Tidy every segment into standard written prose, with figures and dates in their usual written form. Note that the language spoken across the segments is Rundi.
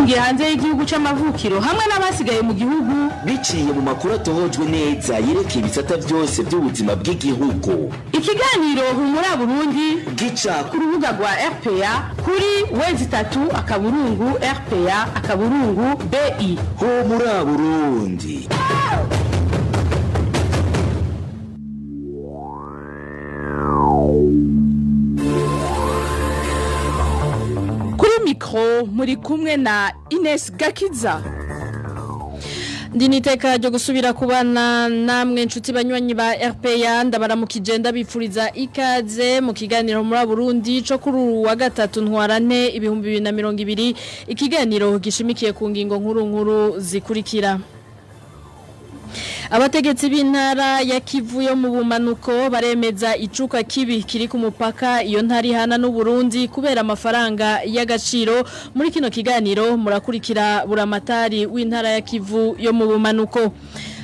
Abahungiye hanze y'igihugu c'amavukiro hamwe n'abasigaye mu gihugu. Biciye mu makuru atohojwe neza yerekeye ibisata byose by'ubuzima bw'igihugu. Ikiganiro Humura Burundi gica ku rubuga rwa RPA kuri w3.rpa.bi. Humura Burundi. Kuri mikro muri kumwe na Ines Gakiza. Ndini iteka ryo gusubira kubana namwe nshuti banywanyi ba RPA, ndabaramukije, ndabifuriza ikaze mu kiganiro muri Burundi co kuri uyu wa gatatu ntwarante 2020, ikiganiro gishimikiye ku ngingo nkuru nkuru zikurikira: Abategetsi b'intara ya Kivu yo mu bumanuko baremeza icuka kibi kiri ku mupaka iyo ntari hana n'u Burundi kubera amafaranga y'agaciro. Muri kino kiganiro murakurikira buramatari w'intara ya Kivu yo mu bumanuko.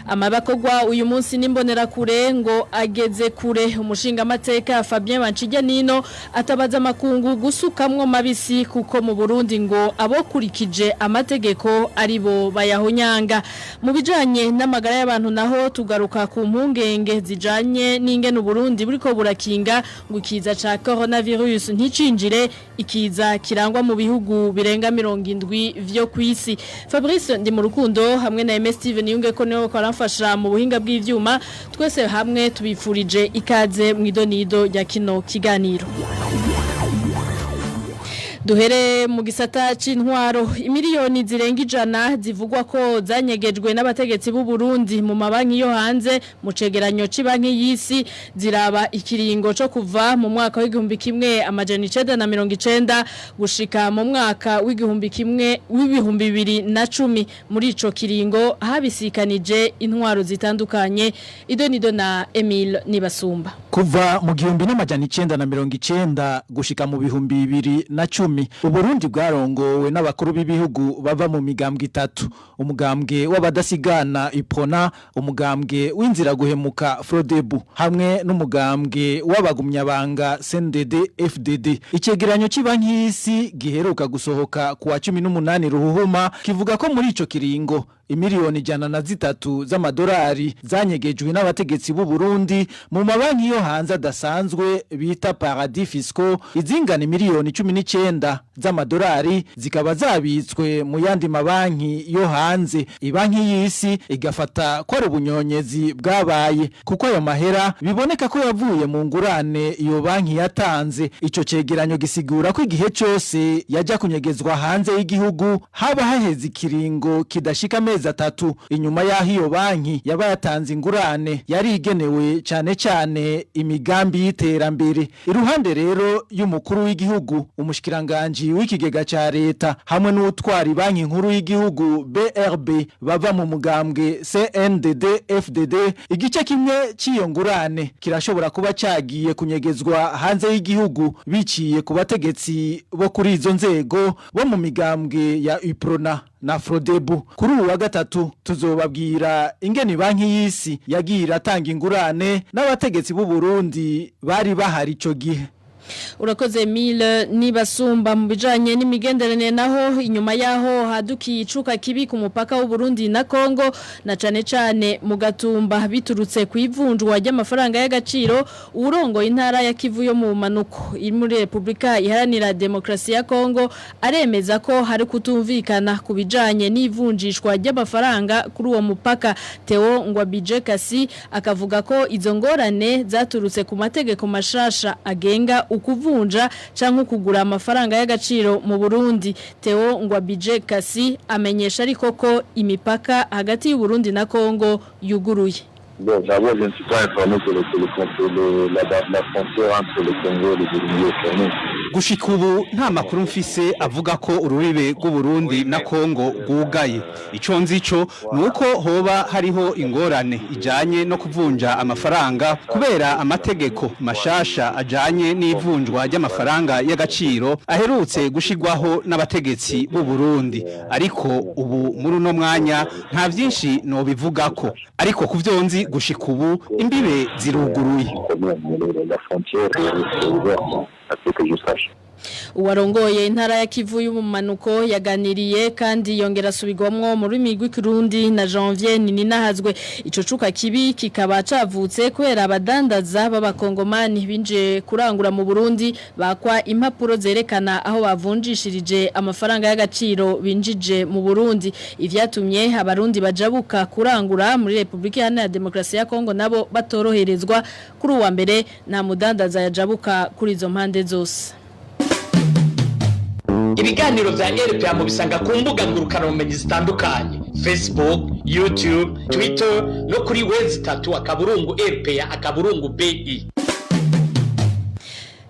Amabakogwa uyu munsi n'imbonerakure ngo ageze kure. Umushinga amateka Fabien Bancijyanino atabaza amakungu gusukamwo mabisi, kuko mu Burundi ngo abokurikije amategeko aribo bayahonyanga. Mu bijanye n'amagara y'abantu naho, tugaruka ku mpungenge zijanye n'ingene Burundi buriko burakinga ngo ikiza ca coronavirus nticinjire, ikiza kirangwa mu bihugu birenga 70 vyo kwisi. Fabrice ndi mu rukundo hamwe na MS Steven Yunge ko niwe baramfasha mu buhinga bw'ivyuma. Twese hamwe tubifurije ikaze mu idonido rya kino kiganiro. Duhere mu gisata c'intwaro. Imiliyoni zirenga 100 zivugwa ko zanyegejwe n'abategetsi b'u Burundi mu mabanki yo hanze mu cegeranyo c'Ibanki y'Isi, ziraba ikiringo co kuva mu mwaka w'1990 gushika mu mwaka w'igihumbi kimwe w'2010. Muri ico kiringo habisikanije intwaro zitandukanye. Idonido na Emile Nibasumba. Kuva mu 1990 gushika mu 2010, Uburundi bwarongowe n'abakuru b'ibihugu bava mu migambwe itatu: umugambwe w'abadasigana Iprona, umugambwe w'inzira guhemuka Frodebu hamwe n'umugambwe w'abagumyabanga CNDD FDD. Icegeranyo c'Ibanki y'Isi giheruka gusohoka kuwa 18 Ruhuhuma kivuga ko muri ico kiringo imiliyoni 103 z'amadolari zanyegejwe n'abategetsi b'u Burundi mu mabanki yo hanze adasanzwe bita paradis fiscaux, izingana miliyoni 19 z'amadolari zikaba zabitswe mu yandi mabanki yo hanze. Ibanki y'Isi igafata ko ari ubunyonyezi bwabaye, kuko ayo mahera biboneka ko yavuye mu ngurane iyo banki yatanze. Ico cegeranyo gisigura ko igihe cyose yajya kunyegezwa hanze y'igihugu haba haheze ikiringo kidashika amezi 3 inyuma y'aho iyo banki yaba yatanze ingurane yari igenewe cyane cyane imigambi y'iterambere. Iruhande rero y'umukuru w'igihugu, umushikiranganje w'ikigega ca leta hamwe n'utwara Banki Nkuru y'igihugu BRB bava mu mugambwe CNDD FDD, igice kimwe cy'iyo ngurane kirashobora kuba cyagiye kunyegezwa hanze y'igihugu biciye ku bategetsi bo kuri izo nzego bo mu migambwe ya Uprona na Frodebu. Kuri uwa gatatu tuzobabwira ingene Banki y'Isi yagiye iratanga ingurane n'abategetsi b'u Burundi bari bahari ico gihe. Urakoze, Emile Nibasumba. Mu bijanye n'imigenderanire naho, inyuma yaho hadukiye icuka kibi ku mupaka w'u Burundi na Kongo, na cane cane mu Gatumba, biturutse ku ivunjwa ry'amafaranga y'agaciro, urongo intara ya Kivu yo mu manuko iri muri Republika Iharanira Demokrasi ya Kongo aremeza ko hari kutumvikana ku bijanye n'ivunjishwa ry'amafaranga kuri uwo mupaka. Theo Ngwabije Kasi akavuga ko izo ngorane zaturutse ku mategeko mashasha agenga ukuvunja canke kugura amafaranga y'agaciro mu Burundi. Theo Ngwabije Kasi amenyesha ariko ko imipaka hagati y'u Burundi na Kongo yuguruye. Bon, d'abord, je ne suis pas informé que la frontière entre le Congo et le Burundi est fermée. Gushika ubu nta makuru mfise avuga ko urubibe rw'Uburundi na Kongo rwugaye. Ico nzi co nuko hoba hariho ingorane ijanye no kuvunja amafaranga kubera amategeko mashasha ajanye n'ivunjwa ry'amafaranga y'agaciro aherutse gushigwaho n'abategetsi b'u Burundi. Ariko ubu muri uno mwanya nta vyinshi nobivugako, ariko kuvyo nzi gushika ubu imbibe ziruguruye. La frontière est ouverte, à ce que je sache. Uwarongoye intara ya Kivu y'umumanuko yaganiriye kandi yongera asubirwamwo mu rurimi rw'ikirundi na Janvier Nininahazwe. Ico cuka kibi kikaba cavutse kubera abadandaza b'abakongomani binjiye kurangura mu Burundi bakwa impapuro zerekana aho bavunjishirije amafaranga y'agaciro binjije mu Burundi, ivyatumye abarundi bajabuka kurangura muri Republika Iharanira Demokarasi ya Kongo nabo batoroherezwa. Kuri uwa mbere nta mudandaza yajabuka kuri izo mpande zose. Ibiganiro vya RPA mubisanga ku mbuga ngurukanabumenyi zitandukanye: Facebook, YouTube, Twitter no kuri w3.rpa.bi.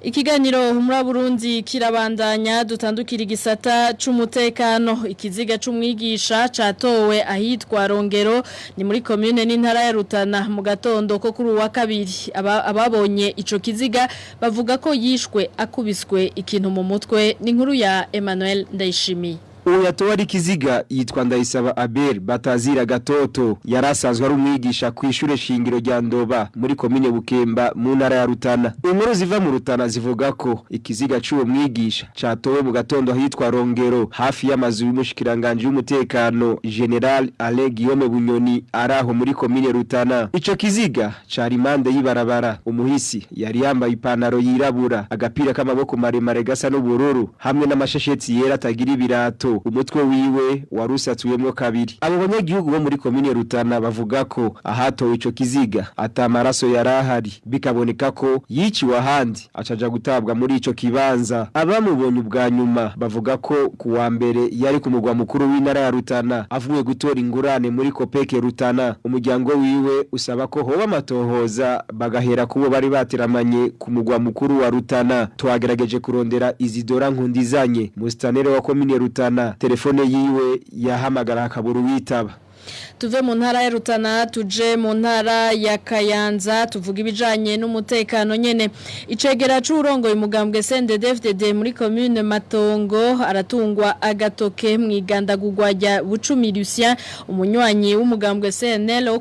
Ikiganiro muri Burundi kirabandanya. Dutandukira igisata c'umutekano. Ikiziga c'umwigisha catowe ahitwa Rongero, ni muri commune n'intara ya Rutana, mu gatondo ko kuri uwa kabiri. Ababonye ico kiziga bavuga ko yishwe akubiswe ikintu mu mutwe. Ni inkuru ya Emmanuel Ndayishimiye. Uwo yatowe ari kiziga yitwa Ndayisaba Abel batazira Gatoto. Yari asanzwe ari umwigisha ku ishure shingiro rya Ndoba muri komine Bukemba mu ntara ya Rutana. Inkuru ziva mu Rutana zivuga ko ikiziga c'uwo mwigisha catowe mu gatondo ahitwa Rongero, hafi y'amazu y'umushikiranganje w'umutekano, General Alain Guillaume Bunyoni, araho muri komine Rutana. Ico kiziga cari impande y'ibarabara. Umuhisi yari yambaye ipantaro yirabura, agapira k'amaboko maremare gasa n'ubururu hamwe n'amashesheti yera atagira ibirato. Umutwe wiwe warusatuwemwo kabiri. Abo banyagihugu bo muri komine Rutana bavuga ko ahatowe ico kiziga ata maraso yarahari, bikaboneka ko yiciwe ahandi acaja gutabwa muri ico kibanza. Abamubonye ubwa nyuma bavuga ko kuwa mbere yari ku mugwa mukuru w'intara ya Rutana avuye gutora ingurane muri Kopeke Rutana. Umuryango wiwe usaba ko hoba amatohoza, bagahera kubo bari bateramanye ku mugwa mukuru wa Rutana. Twagerageje kurondera Izidora Nkundizanye, mustanere wa komine Rutana, telefone yiwe yahamagara akabura uwitaba. Tuve mu ntara ya Rutana tuje mu ntara ya Kayanza, tuvuga ibijanye n'umutekano nyene. Icegera c'urongoye umugambwe CNDD-FDD muri commune Matongo aratungwa agatoke mwigandagurwa rya Bucumi Lucien, umunywanyi w'umugambwe CNL wo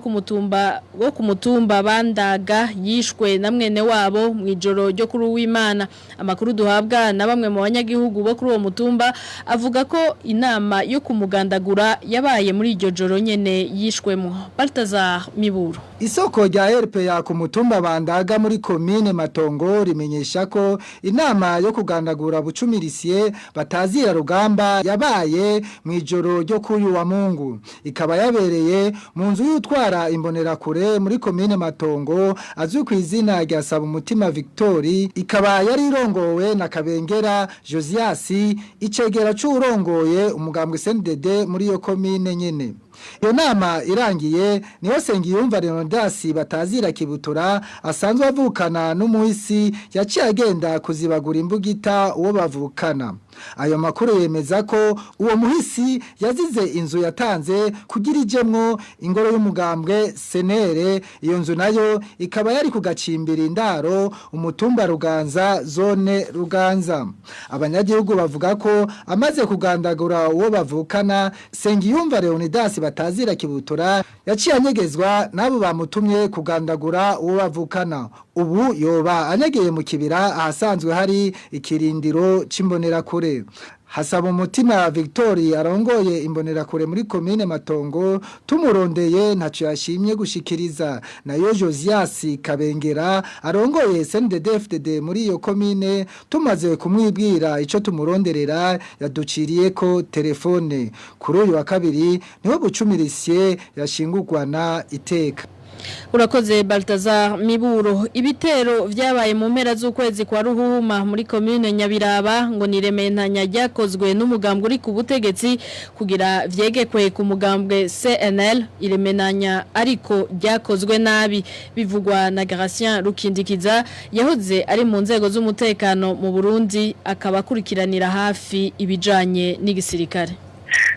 ku mutumba Bandaga, yishwe na mwene wabo mwijoro ryo kuri uwimana. Amakuru duhabwa na bamwe mu banyagihugu bo kuri uwo mutumba avuga ko inama yo kumugandagura yabaye muri iryo joro nyene yishwemo. Baltazar Miburo. Isoko rya RPA ku mutumba Bandaga muri komine Matongo rimenyesha ko inama yo kugandagura Bucumi Lucien batazira Rugamba yabaye mu ijoro ryo kuyu wa Mungu, ikaba yabereye mu nzu y'utwara imbonerakure muri komine Matongo azwi ku izina rya Saba Umutima Victory, ikaba yari irongowe na Kabengera Josias, icegera c'urongoye umugambwe CNDD muri iyo komine nyene. Iyo nama irangiye niho Sengiyumva Leonidas batazira Kibutura, asanzwe avukana n'umuhisi, yaciye agenda kuzibagura imbugita uwo bavukana. Ayo makuru yemeza ko uwo muhisi yazize inzu yatanze kugira ijemwo ingoro y'umugambwe CNL. Iyo nzu nayo ikaba yari kugacimbira Indaro, umutumba Ruganza, zone Ruganza. Abanyagihugu bavuga ko amaze kugandagura uwo bavukana, Sengiyumva Leonidas batazira Kibutura yaciye anyegezwa n'abo bamutumye kugandagura uwo bavukana. Ubu yoba anyegeye mu kibira ahasanzwe hari ikirindiro c'imbonerakure. Hasaba Umutima Victoria arongoye imbonerakure muri komine Matongo, tumurondeye ntaco yashimye gushikiriza. Nayo Josias Kabengera arongoye CNDD-FDD muri iyo komine, tumaze kumwibwira ico tumuronderera yaduciriye ko telefone. Kuri uyu wa kabiri niho Bucumi Lucien yashingurwana iteka. Urakoze, Baltazar Miburo. Ibitero vyabaye mu mpera z'ukwezi kwa Ruhuma muri commune Nyabiraba ngo ni rementanya ryakozwe n'umugambwe uri ku butegetsi kugira vyegekwe ku mugambwe CNL. Iremenanya ariko ryakozwe nabi, bivugwa na Gracien Rukindikiza, yahoze ari mu nzego z'umutekano mu Burundi, akaba akurikiranira hafi ibijanye n'igisirikare.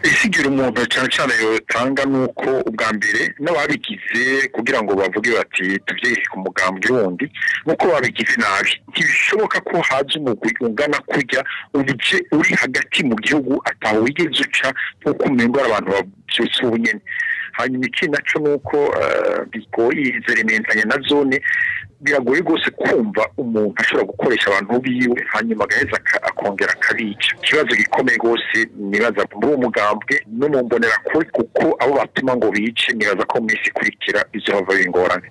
Isigira umuntu cyane cyane yotanga nuko ubwa mbere n'ababigize kugira ngo bavuge bati tuvyereke ku mugambwe wundi, nuko babigize nabi. Ntibishoboka ko haza umugwi ungana kurya uje uri hagati mu gihugu atawe wigeze uca, nk'uko umengo ari abantu bavyutse ubu nyene. Hanyuma ikindi naco nuko bigoye izo rementanya na zone. Biragoye rwose kumva umuntu ashobora gukoresha abantu biwe hanyuma agaheza akongera akabica. Ikibazo gikomeye rwose nibaza muri uwo mugambwe no mu mbonerakure, kuko abo batuma ngo bice nibaza ko mu minsi ikurikira izohava bingorane.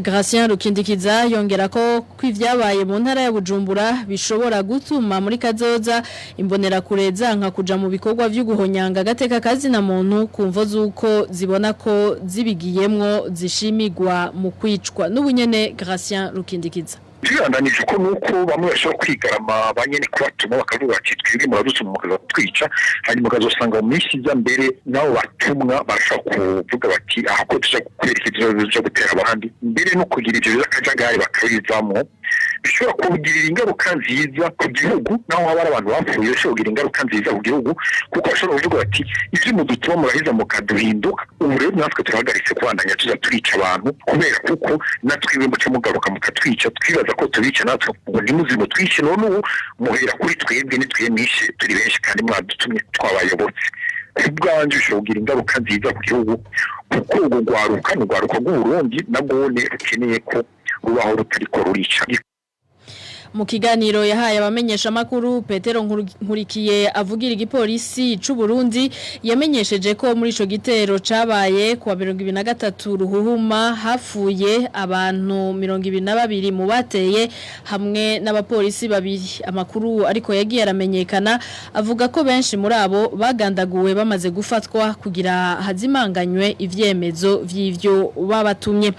Gracien Rukindikiza yongera ko kwivyabaye mu ntara ya Bujumbura bishobora gutuma muri kazoza imbonerakure zanka kuja mu bikorwa vy'uguhonyanga agateka kazi na muntu kumvo zuko zibona ko zibigiyemwo zishimigwa mu kwicwa. N'ubunyene Gracien Rukindikiza tuyandanije uko nuko bamwe bashobora kwigarama banyene kubatuma bakavuga bati twebwe muradutuma mukaza kutwica, hanyuma ukazosanga mu minsi iza mbere nabo batumwa barashobora kuvuga bati aha ko tuja kwereka ivyo tuja gutera abandi, mbere no kugira ivyo vy'akajagari bakabivamwo. Bishobora kugirira ingaruka nziza ku gihugu, naho haba hari abantu bapfuye bishobora kugira ingaruka nziza ku gihugu, kuko bashobora kuvuga bati ivyo mudutuma muraheza mukaduhinduka, ubu rero natwe turahagaritse kubandanya tuza turica abantu kubera kuko natwe muca mugaruka mukatwica, twibaza ko tubica natwe ngo ntimuze mutwice, none ubu muhera kuri twebwe nitwe mwishe turi benshi kandi mwadutumye twabayobotse. Kubwanje bishobora kugira ingaruka nziza ku gihugu, kuko urwo rwaruka ni urwaruka rw'Uburundi nagone rukeneye ko rubaho rutariko rurica. Mu kiganiro yahaye abamenyesha makuru Petero Nkurikiye avugira igipolisi c'u Burundi yamenyesheje ko muri ico gitero cabaye kuwa 2023 ruhuhuma hafuye abantu 22 mu bateye hamwe n'abapolisi babiri. Amakuru ariko yagiye aramenyekana avuga ko benshi muri abo bagandaguwe bamaze gufatwa kugira hazimanganywe ivyemezo vy'ivyo babatumye.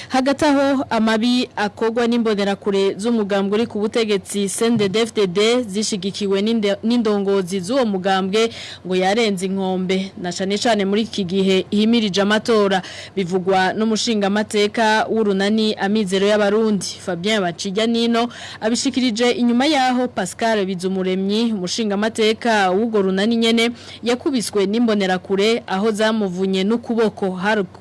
Hagati aho amabi akogwa n'imbonerakure z'umugambwe uri ku butegetsi CNDD-FDD zishigikiwe n'indongozi z'uwo mugambwe ngo yarenze inkombe na cane cane muri iki gihe himirije amatora, bivugwa n'umushinga amateka w'urunani Amizero y'Abarundi Fabien Bacijya Nino abishikirije inyuma yaho Pascal Bizumuremyi umushinga amateka w'ugo runani nyene yakubiswe n'imbonerakure aho zamuvunye n'ukuboko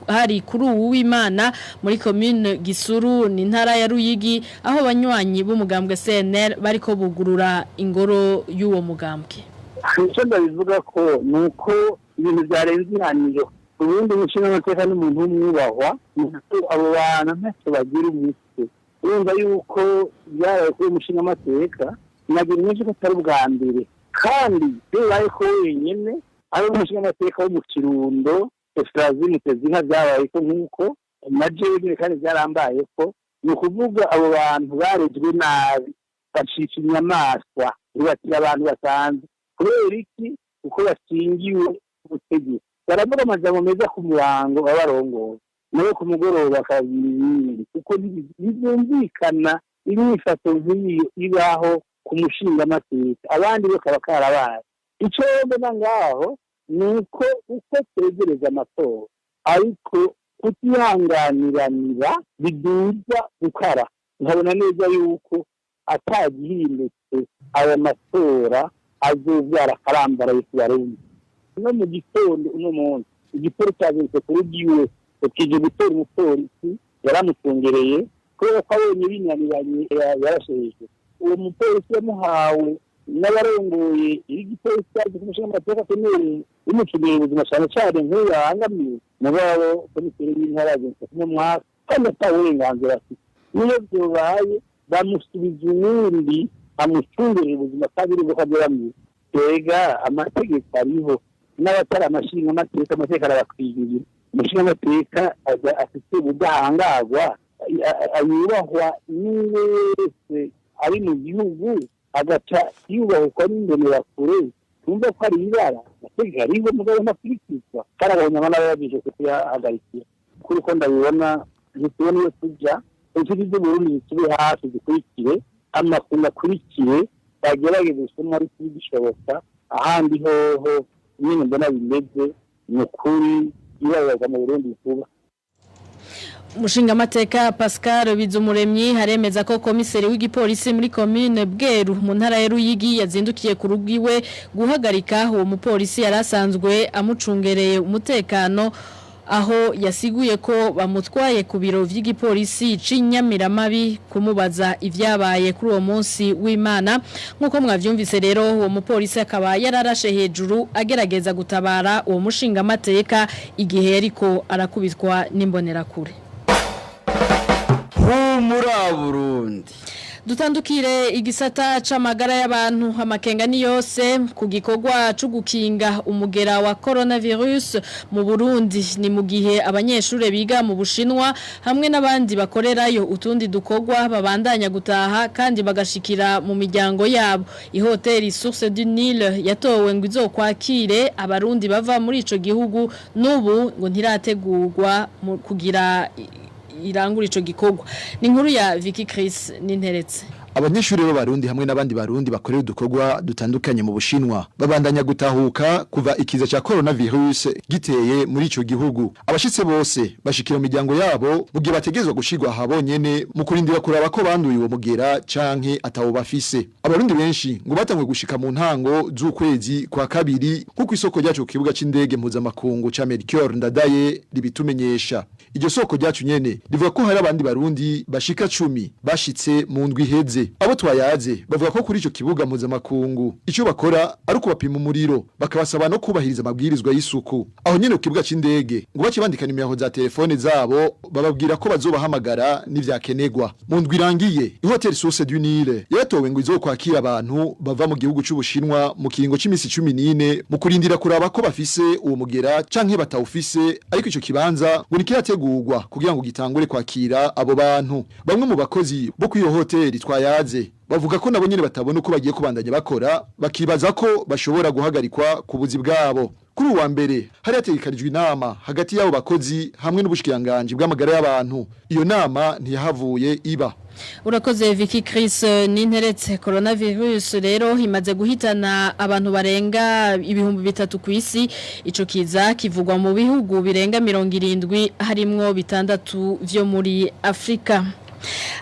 hari kuri uw'Imana muri commune Gisuru ni ntara ya Ruyigi aho banywanyi b'umugambwe CNL bariko bugurura ingoro y'uwo mugambwe. Icyo ndabivuga ko nuko ibintu byarenze ihaniro. Ubundi umushinga amateka n'umuntu w'umwubahwa, abo bantu ntacyo bagira umutwe. Urumva yuko byabaye kuri umushinga amateka nagira menshi ko atari ubwa mbere, kandi bibaye ko wenyine ari umushinga amateka wo mu Kirundo Efrazi Mutezinka byabaye ko nk'uko na jewe kandi byarambaye ko ni ukuvuga abo bantu barezwe nabi bacika inyamaswa bibatira abantu basanzwe kubera iki? Kuko bakingiwe ubutegetsi, baravuga amajambo meza ku murango babarongoye nawe ku mugoroba bakagira ibindi, kuko ntibyumvikana imyifato nk'iyo ibaho ku mushinga amateka abandi bakaba karabaye. Icyo mbona ngaho ni uko uko twegereza amatora ariko kutihanganiranira biduza gukara, nkabona neza yuko atagihindutse aya matora azobyara akarambara y'Abarundi. No mu gitondo uno munsi igipolisi cyazindutse kuri giwe kije gutora umupolisi yaramutungereye kubera ko abonye binaniranye yarashejwe. Uwo mupolisi yamuhawe n'abarongoye igipolisi cyaje kumushinga amateka akomeye bimucungira ubuzima cyane cyane nk'uyu yabangamiwe mugabo komiseri w'intara yazindutse kumumwaka kandi ata burenganzira afite. Niyo byobaye bamusubiza uwundi amucungurira ubuzima kandi urwo kageramiye. Ega amategeko ariho n'abatari amashinga amateka amateka arabakwigira. Umushinga amateka afite ubudahangarwa yubahwa n'uwo wese ari mu gihugu agaca yubahwa n'imbonerakure. Tumva ko ari ibara amategeko ariho mugabo ntakurikizwa kandi abanyamaguru n'abayabije kuyahagarikira. Kuri uko ndabibona ntitubona iyo tujya, inshuti z'Uburundi zitube hafi zikurikire amakuru akurikiye bagerageze gusoma ariko bigishoboka. Ahandi hoho nyine mbona bimeze ni ukuri ibabaza mu Burundi vuba. Umushinga amateka Pascal Bizumuremyi haremeza ko komiseri w'igipolisi muri commune Bweru mu ntara ya Ruyigi yazindukiye ku rugiwe guhagarika uwo mupolisi yarasanzwe amucungereye umutekano, aho yasiguye ko bamutwaye ku biro vy'igipolisi c'Inyamiramabi kumubaza ivyabaye kuri uwo munsi w'Imana. Nkuko mwavyumvise rero uwo mupolisi akaba yararashe hejuru agerageza gutabara uwo mushinga amateka igihe yariko arakubitwa n'imbonerakure. Humura Burundi. Dutandukire igisata c'amagara y'abantu. Amakenga ni yose ku gikorwa co gukinga umugera wa coronavirus mu Burundi. Ni mu gihe abanyeshure biga mu Bushinwa hamwe n'abandi bakorerayo utundi dukorwa babandanya gutaha kandi bagashikira mu miryango yabo. Ihoteli Source du Nil yatowe ngo izokwakire abarundi bava muri ico gihugu, n'ubu ngo ntirategurwa kugira irangura ico gikorwa. Ni inkuru ya Vicky Chris Ninteretse. Abanyeshuri b'abarundi hamwe n'abandi barundi bakorera udukorwa dutandukanye mu Bushinwa babandanya gutahuka kuva ikiza ca coronavirus giteye muri ico gihugu. Abashitse bose bashikira mu miryango yabo mu gihe bategezwa gushirwa ahabonyene mu kurindira kuraba ko banduye uwo mugera canke atawo bafise. Abarundi benshi ngo batanguye gushika mu ntango z'ukwezi kwa kabiri, kuko isoko ryacu ku kibuga c'indege mpuzamakungu ca Melchior Ndadaye ribitumenyesha. Iryo soko ryacu nyene rivuga ko hari abandi barundi bashika 10 bashitse mu ndwi iheze. Abo twayaze bavuga ko kuri ico kibuga mpuzamakungu ico bakora ari ukubapima umuriro, bakabasaba no kubahiriza amabwirizwa y'isuku. Aho nyene ku kibuga c'indege ngo bace bandika nimero za telefone zabo, bababwira ko bazobahamagara n'ivyakenegwa. Mu ndwi irangiye, ihoteli Source du Nil yaratowe ngo izokwakira abantu bava mu gihugu c'Ubushinwa mu kiringo c'imisi 14 mu kurindira kuraba ko bafise uwo mugera canke batawufise, ariko ico kibanza ngo nikirategurwa kugira ngo gitangure kwakira abo bantu. Bamwe mu bakozi bo kuri iyo hoteli twayaze bavuga ko nabo nyene batabona uko bagiye kubandanya bakora, bakibaza ko bashobora guhagarikwa ku buzi bwabo. Kuri uwa mbere hari hategekanijwe inama hagati y'abo bakozi hamwe n'ubushikiranganji bw'amagara y'abantu. Iyo nama ntiyahavuye iba. Urakoze Vicky Chris Ninteretse. Coronavirus rero imaze guhitana abantu barenga 3000 ku isi. Ico kiza kivugwa mu bihugu birenga 70, harimwo 6 vyo muri Afrika.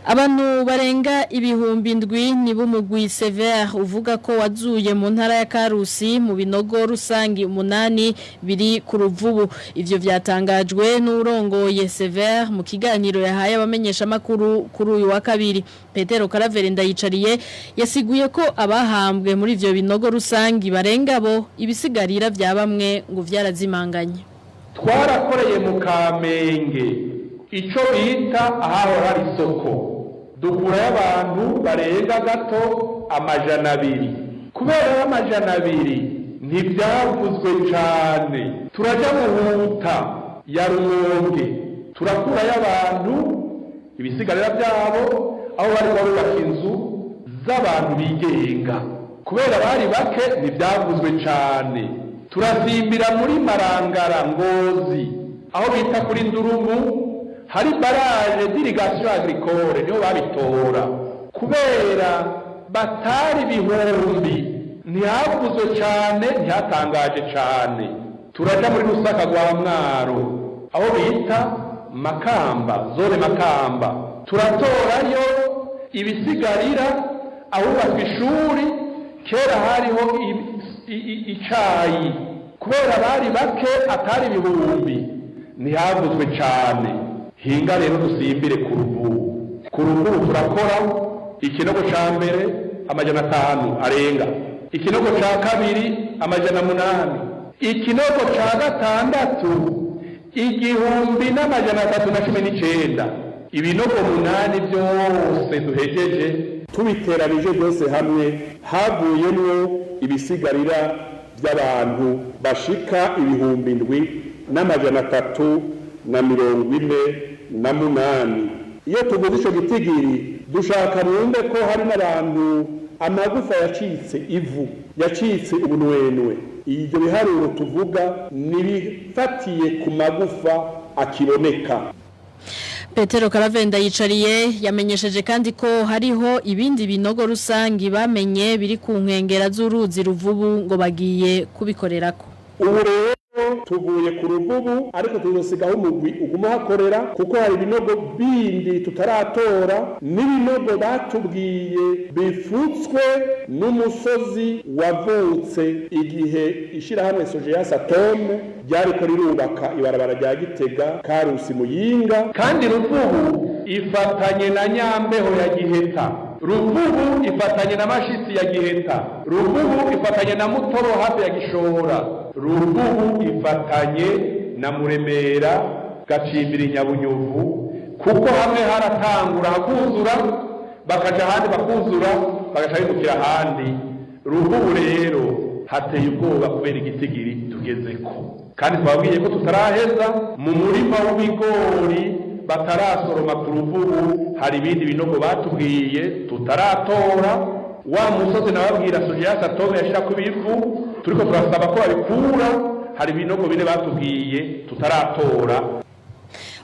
Abantu barenga 7000 nibo mugwi Sever uvuga ko wazuye mu ntara ya Karusi mu binogo rusangi 8 biri ku Ruvubu. Ivyo vyatangajwe n'urongoye Sever mu kiganiro yahaye abamenyesha makuru kuri uyu wa kabiri. Petero Karaveri Ndayicariye yasiguye ko abahambwe muri ivyo binogo rusangi barenga bo ibisigarira vya bamwe ngo vyarazimanganye. Twarakoreye mu Kamenge ico bita ahahora hari isoko, dukurayo abantu barenga gato 200. Kubera 200 ntibyavuzwe cane, turaja Muhuta ya Rumonge turakurayo abantu ibisigarira byabo aho bari barubaka inzu z'abantu bigenga. Kubera bari bake ntibyavuzwe cane. Turasimbira muri Marangara Ngozi aho bita kuri Ndurumu hari barage d'irrigation agricole, niho babitora. Kubera batari bihumbi ntihavuzwe cane, ntihatangaje cane. Turaja muri Rusaka rwa Mwaro aho bita Makamba, zone Makamba, turatorayo ibisigarira ahubatswe ishuri. Kera hariho icayi, kubera bari bake atari ibihumbi ntihavuzwe cane. Hinga rero dusimbire ku Ruvubu. Ku Ruvubu turakora ikinogo ca mbere 500 arenga, ikinogo ca kabiri 800, ikinogo ca gatandatu 1319. Ibinogo 8 byose duhejeje tubiteranije byose hamwe havuyemwo ibisigarira by'abantu bashika 7348. Iyo tuguze ico gitigiri dushaka mwumve ko hari n'abantu amagufa yacitse ivu, yacitse ubunwenwe. Ibyo biharuro tuvuga nibifatiye ku magufa akiboneka. Petero Karavenda yicariye yamenyesheje kandi ko hariho ibindi binogo rusangi bamenye biri ku nkengera z'uruzi Ruvubu ngo bagiye kubikorerako. Ubu rero tuvuye ku Ruvubu, ariko tuzosigaho umugwi uguma hakorera, kuko hari ibinogo bindi tutaratora n'ibinogo batubwiye bifutswe n'umusozi wavutse igihe ishirahamwe Sojeya Atome ryariko rirubaka ibarabara rya Gitega Karusi Muyinga. Kandi Ruvubu ifatanye na Nyambeho ya Giheta, Ruvubu ifatanye na Mashitsi ya Giheta, Ruvubu ifatanye na Mutoro hafi ya Gishora, Ruvubu ifatanye na Muremera Gacimbiri Nyabunyovu. Kuko hamwe haratangura hakuzura, bakaja ahandi bakuzura, bagaca bimukira ahandi. Ruvubu rero hateye ubwoba kubera igitigiri tugezeko. Kandi twabwiye ko tutaraheza mu murima w'ibigori batarasoroma ku Ruvubu, hari ibindi binogo batubwiye tutaratora. Wa musozi nababwira Sojiyasi Atome yashirako ibivu, turiko turasaba ko babikura, hari ibinogo bine batubwiye tutaratora.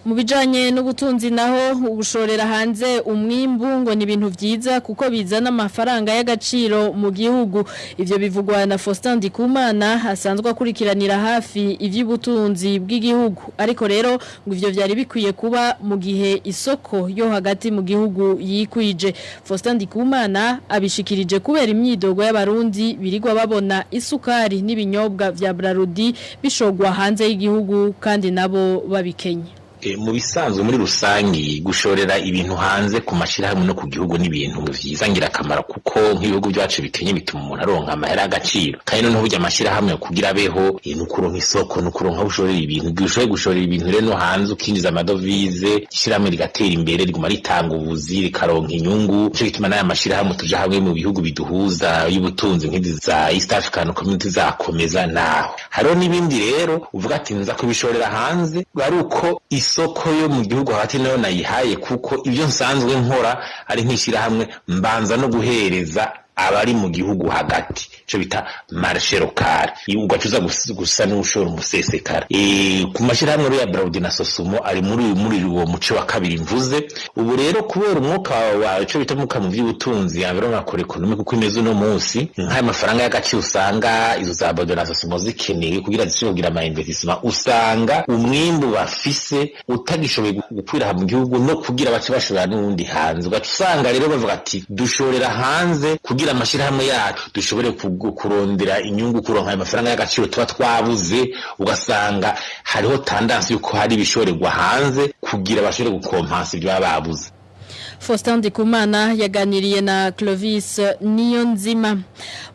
Mu bijanye n'ubutunzi naho, ugushorera hanze umwimbu ngo ni ibintu vyiza kuko bizana amafaranga y'agaciro mu gihugu. Ivyo bivugwa na Faustin Ndikumana asanzwe akurikiranira hafi ivy'ubutunzi bw'igihugu. Ariko rero ngo ivyo vyari bikwiye kuba mu gihe isoko yo hagati mu gihugu yikwije. Faustin Ndikumana abishikirije kubera imyidogo y'abarundi birigwa babona isukari n'ibinyobwa vya Brarudi bishogwa hanze y'igihugu kandi nabo babikenye. Mu bisanzwe muri rusangi, gushorera ibintu hanze ku mashirahamwe no ku gihugu n'ibintu vyiza ngirakamaro, kuko nk'ibihugu byacu bikenye bituma umuntu aronka amahera y'agaciro. Kandi noneho burya amashirahamwe kugira abeho ni ukuronka isoko, ni ukuronka aho ushorera ibintu. Igihe ushoboye gushorera ibintu rero no hanze ukinjiza amadovize, ishirahamwe rigatera imbere, riguma ritanga ubuzi, rikaronka inyungu. Nico gituma n'aya mashirahamwe tuja hamwe mu bihugu biduhuza y'ubutunzi nk'izi za East African Community zakomeza. Naho hariho n'ibindi rero uvuga ati nza kubishorera hanze ari uko isoko yo mu gihugu hagati nayo nayihaye, kuko ibyo nsanzwe nkora ari nk'ishyirahamwe mbanza no guhereza abari mu gihugu hagati, ico bita marché local, ugaca uza gusa n'ushora umusesekara. Ku mashyirahamwe rero ya Brarudi na Sosumo ari muri uwo muce wa kabiri mvuze. Ubu rero kubera umwuka wa ico bita umwuka mu by'ubutunzi, environnement macroéconomique uko imeze uno munsi, nk'ayo mafaranga y'agaciro usanga izo za Brarudi na Sosumo zikeneye kugira zishobore kugira ama investissement, usanga umwimbu bafise utagishoboye gukwira mu gihugu no kugira bace bashora n'uwundi hanze. Ugaca usanga rero bavuga ati dushorera hanze kugira amashirahamwe yacu dushobore kurondera inyungu, kuronka ayo mafaranga y'agaciro tuba twabuze. Ugasanga hariho tendance yuko hari ibishorerwa hanze kugira bashobore gukompansa ibyo baba babuze. Faustin Ndikumana yaganiriye na Clovis Niyonzima.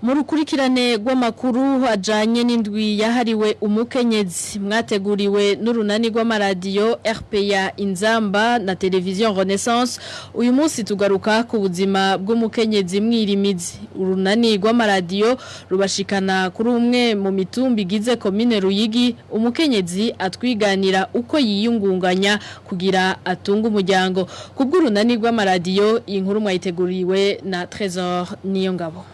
Mu rukurikirane rw'amakuru ajanye n'indwi yahariwe umukenyezi mwateguriwe n'urunani rw'amaradiyo RPA Inzamba na Television Renaissance, uyu munsi tugaruka ku buzima bw'umukenyezi mwirimizi. Urunani rw'amaradiyo rubashikana kuri umwe mu mitumba igize komine Ruyigi, umukenyezi atwiganira uko yiyungunganya kugira atunge umuryango. Kubw'urunani rw'amaradiyo, iyi nkuru mwayiteguriwe na Trésor Niyongabo.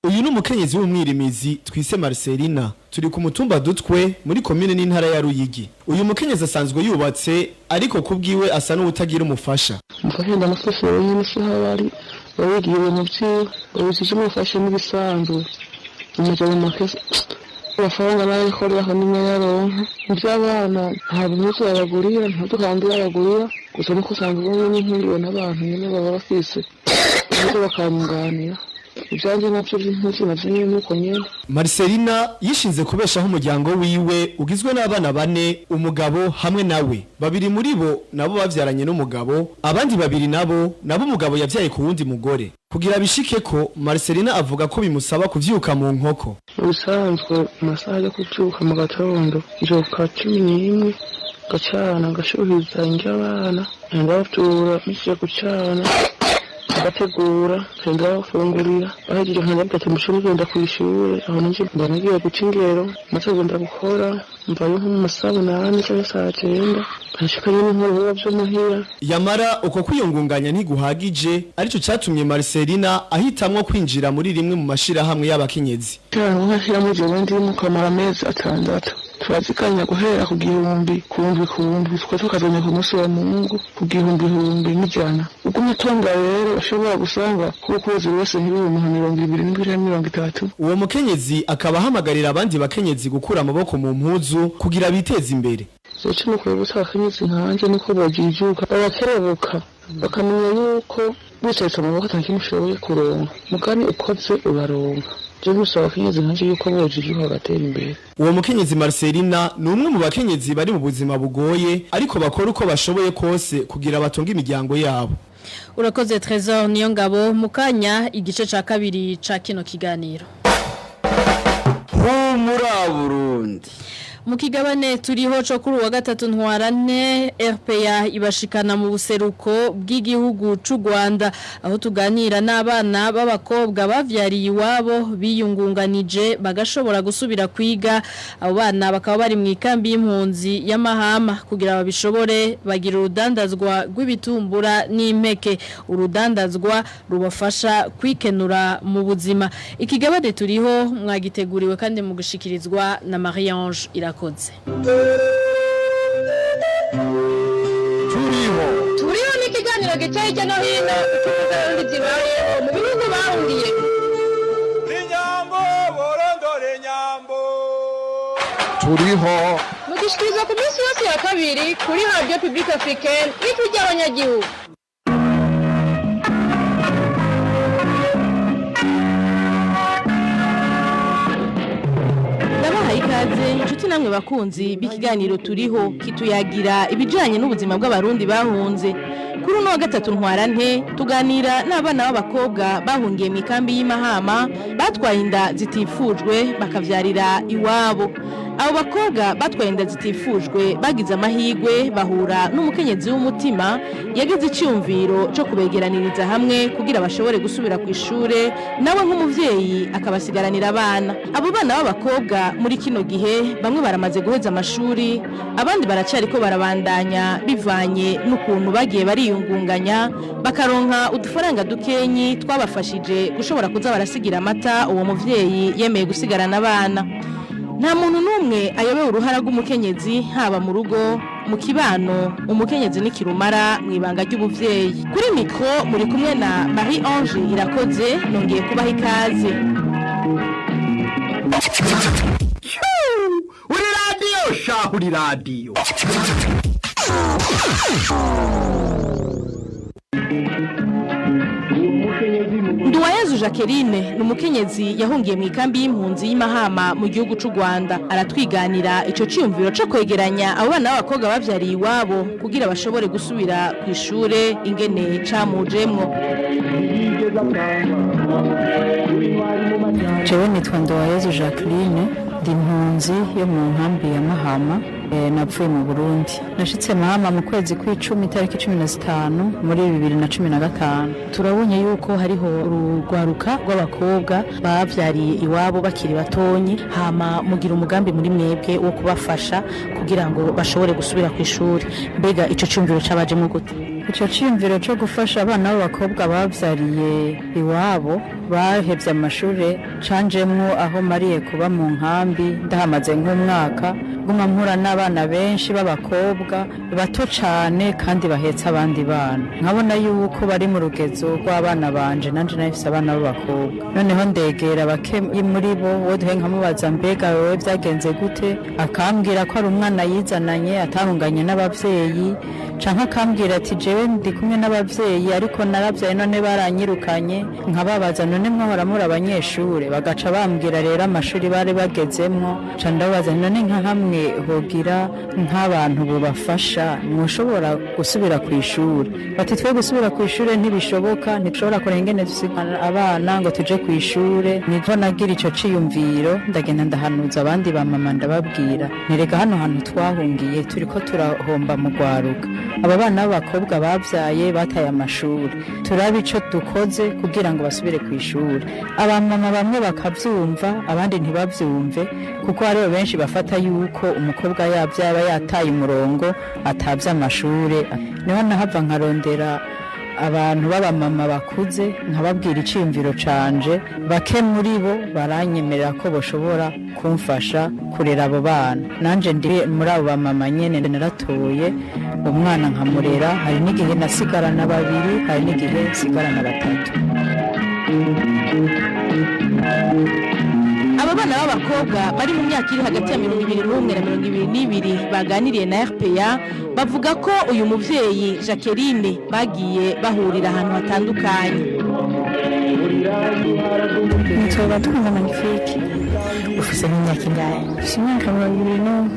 Uyu ni umukenyezi w'umwirimizi twise Marcelina. Turi ku mutumba Dutwe muri komine n'intara ya Ruyigi. Uyu mukenyezi asanzwe yubatse, ariko kubwiwe asa n'utagira umufasha. Umufasha ndamufasha wenyine, si habari wabigiye mu vyiwe ubuzije umufasha n'ibisanzwe umujya mu makesi amafaranga nayo nimwe yaronka ivy'abana nta bimwe babagurira, nta dukanzu babagurira, gusa nuko usanga ubwo nyine n'abantu nyine baba bafise ibibazo bakamwunganira. Ibyanjye navyo by'impuzu navyo nyene nuko nyene. Marcelina yishinze kubeshaho umuryango wiwe ugizwe n'abana bane, umugabo hamwe nawe. Babiri muri bo nabo bavyaranye n'umugabo, abandi babiri nabo umugabo yavyaye ku wundi mugore. Kugira bishike ko Marcelina avuga ko bimusaba kuvyuka mu nkoko. Ubusanzwe amasaha yo kuvyuka mu gatondo njoka 11, gacana, ngashuhiza indya abana, ndabavyura mishije gucana, agategura, ndabafungurira, bahejeje nkajya ati mushuri ugenda kw'ishure. Aho nanje mba nagiye guca ingero, maze ngenda gukora, mvayo nko mu masaha 8 canke saa 9, nkashika nyene nkora ibikorwa vyo muhira. Yamara uko kwiyungunganya ntiguhagije, arico catumye Marcelina ahitamwo kwinjira muri rimwe mu mashirahamwe y'abakenyezi. Cyangwa nkashiramo jewe ndimo kamara amezi 6, turazikanya guhera ku 1000 ku ndwi, tukazanya ku munsi wa Mungu ku 1000, 100. Ubwo umutunga rero ushobora gusanga ku kwezi wese 27 canke 30. Uwo mukenyezi akaba ahamagarira abandi bakenyezi gukura amaboko mu mpuzu kugira biteze imbere. Ico nukwibutsa abakenyezi nkanje nuko bojijuka bagakerebuka, bakamenya yuko wicaritse amaboko ata kintu ushoboye kuronka, mugani ukoze uraronka. Je gusaba abakenyezi nkanje yuko bojijuka bagatera imbere. Uwo mukenyezi Marcelina ni umwe mu bakenyezi bari mu buzima bugoye, ariko bakora uko bashoboye kose kugira batunge imiryango yabo. Urakoze Trésor Niyongabo. Mukanya igice ca kabiri ca kino kiganiro. Humura Burundi. Mu kigabane turiho cyo kuri uwa gatatu ntwarane RPA ibashikana mu buseruko bw'igihugu c'u Rwanda aho tuganira n'abana b'abakobwa bavyariye iwabo biyungunganije bagashobora gusubira kwiga. Abo bana bakaba bari mu ikambi y'impunzi y'amahama kugira babishobore bagira urudandazwa rw'ibitumbura n'impeke, urudandazwa rubafasha kwikenura mu buzima. Ikigabane turiho mwagiteguriwe kandi mu gushikirizwa na Marie Ange Irakoze. Turiho ni ikiganiro gica hirya no hino uko zibayeho mu bihugu bahungiye. Turiho mugishikirizwa ku minsi yose ya kabiri kuri Radio Publique Africaine ijwi ry'abanyagihugu. Ikaze inshuti namwe bakunzi b'ikiganiro turiho kituyagira ibijanye n'ubuzima bw'abarundi bahunze. Kuri uno wa gatatu ntwarante tuganira n'abana b'abakobwa bahungiye mu ikambi y'Imahama batwaye inda zitifujwe bakavyarira iwabo. Abo bakobwa batwaye inda zitifujwe bagize amahigwe bahura n'umukenyezi w'umutima yagize icyumviro cyo kubegeraniriza hamwe kugira bashobore gusubira ku ishure, nawe nk'umuvyeyi akabasigaranira abana. Abo bana b'abakobwa muri kino gihe bamwe baramaze guheza amashuri, abandi baracariko barabandanya bivanye n'ukuntu bagiye bariyungunganya bakaronka udufaranga dukenyi twabafashije gushobora kuza barasigira amata uwo muvyeyi yemeye gusigarana abana. Nta muntu n'umwe ayobewe uruhara rw'umukenyezi haba mu rugo, mu kibano, umukenyezi n'ikirumara mu ibanga ry'ubuvyeyi. Kuri mikro muri kumwe na Marie Ange Irakoze, nongeye kubaha ikaze. Uri radio sha, uri radio. Nduwayezu Jacqueline ni umukenyezi yahungiye mu ikambi y'impunzi y'Imahama mu gihugu c'u Rwanda. Aratwiganira ico ciyumviro co kwegeranya abo bana b'abakobwa bavyariye iwabo kugira bashobore gusubira ku ishure ingene camujemwo. Jewe nitwa Nduwayezu Jacqueline, ndi impunzi yo mu nkambi ya Mahama. Napfuye mu Burundi. Nashitse Mahama mu kwezi kw'icumi itariki 15 muri 2015. Turabonye yuko hariho urugwaruka rw'abakobwa bavyariye iwabo bakiri batonyi, hama mugira umugambi muri mwebwe wo kubafasha kugira ngo bashobore gusubira ku ishuri. Mbega ico ciyumviro cabajemwo gute? Ico ciyumviro co gufasha abana b'abakobwa bavyariye iwabo bahevye amashure canjemwo aho mariye kuba mu nkambi ndahamaze nk'umwaka, guma mpura n'abana benshi b'abakobwa bato cane kandi bahetse abandi bana, nkabona yuko bari mu rugezo rw'abana banje, nanje nahifise abana b'abakobwa. Noneho ndegera bake muri bo wo duhe nkamubaza mbega wewe vyagenze gute, akambwira ko ari umwana yizananye atahunganye n'abavyeyi, canke akambwira ati jewe ndi kumwe n'abavyeyi ariko naravyaye none baranyirukanye. Nkababaza none mwahora muri abanyeshure, bagaca bambwira rero amashuri bari bagezemwo. Ca ndababaza none nka hamwe hogira nk'abantu bobafasha mwoshobora gusubira ku ishure? Bati twe gusubira ku ishure ntibishoboka, ntitushobora kureka ingene dusigana abana ngo tuje ku ishure. Niho nagira ico ciyumviro, ndagenda ndahanuza abandi ba mama ndababwira ntirega hano hantu twahungiye turiko turahomba mu rwaruka, aba bana b'abakobwa bavyaye bataye amashuri, turabe ico dukoze kugira ngo basubire ku ishuri. Abamama bamwe bakavyumva abandi ntibavyumve, kuko hariho benshi bafata yuko umukobwa yavyaba yataye umurongo atavye amashure. Niho nahava nkarondera abantu b'abamama bakuze nkababwira iciyumviro canje, bake muri bo baranyemerera ko boshobora kumfasha kurera abo bana. Nanje ndi muri abo bamama nyene, naratoye umwana nkamurera. Hari n'igihe nasigarana babiri, hari n'igihe nsigarana batatu. Aba bana b'abakobwa bari mu myaka iri hagati ya 21 na 22 baganiriye na RPA bavuga ko uyu muvyeyi Jacqueline bagiye bahurira ahantu hatandukanye. Nitwa Batunga Magnifique. Ufise imyaka ingahe? Mfise imyaka 21.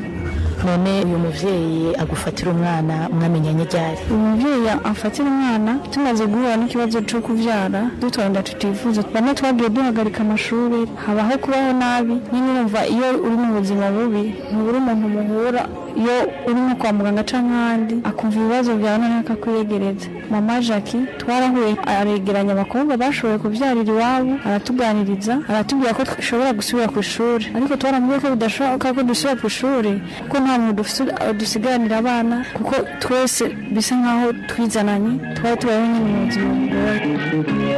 None uyu muvyeyi agufatira umwana mwamenyanye ryari? Umubyeyi amfatira umwana tumaze guhura n'ikibazo cyo kubyara dutonda tutifuza, bamwe twagiye duhagarika amashuri, habaho kubaho nabi nyine. Urumva iyo uri mu buzima bubi ntubura umuntu muhura, iyo uri nko kwa muganga cyangwa ahandi akumva ibibazo byawe noneho akakwiyegereza. Mama Jackie twarahuye, aregeranya abakobwa bashoboye kubyarira iwabo, aratuganiriza, aratubwira ko dushobora gusubira ku ishuri, ariko twaramubwiye ko bidashoboka ko dusubira ku ishuri kuko nta muntu dufite dusigaranira abana, kuko twese bisa nkaho twizananye, twari tubayeho nyine mu buzima bugoye.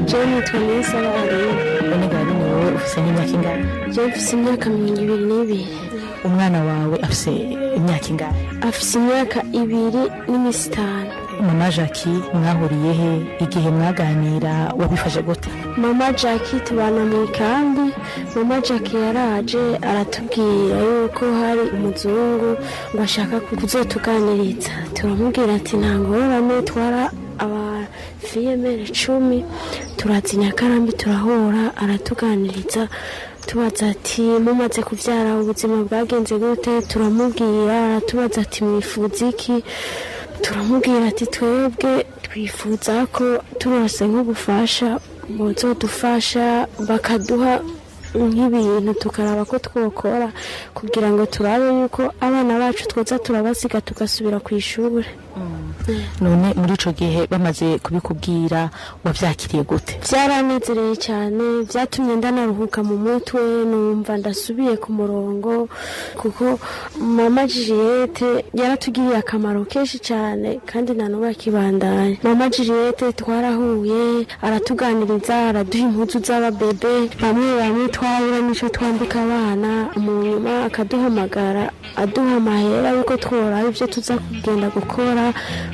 Jewe nitwa Niyonsaba Aline. None ga Aline, wowe ufise nk'imyaka ingahe? Jewe mfise imyaka 22. Umwana wawe afise imyaka ingahe? Afise imyaka 2 n'iminsi 5. Mama Jackie mwahuriye he? Igihe mwaganira wabifashe gute? Mama Jackie tubana mu ikambi. Mama Jackie yaraje aratubwira yuko hari umuzungu ngo ashaka kuzotuganiriza. Turamubwira ati nta ngorane. Twara abafiyemere 10, turaza i Nyakarambi, turahura, aratuganiriza, tubaza ati mumaze kubyara ubuzima bwagenze gute? Turamubwira, aratubaza ati mwifuza iki? Turamubwira ati twebwe twifuza ko turose nk'ubufasha buzodufasha, bakaduha nk'ibintu tukaraba ko twokora kugira ngo turabe yuko abana bacu twoza turabasiga tugasubira ku ishuri. None muri ico gihe bamaze kubikubwira wavyakiriye gute? Byaranezereye cyane, byatumye ndanaruhuka mu mutwe, numva ndasubiye ku murongo, kuko mama Juliette yaratugiriye akamaro kenshi cyane kandi na n'ubu akibandanya. Mama Juliette twarahuye, aratuganiriza, araduha impuzu z'ababebe, bamwe bamwe twabura n'icyo twambika abana, mu nyuma akaduhamagara aduha amahera yuko tworaba ibyo tuza kugenda gukora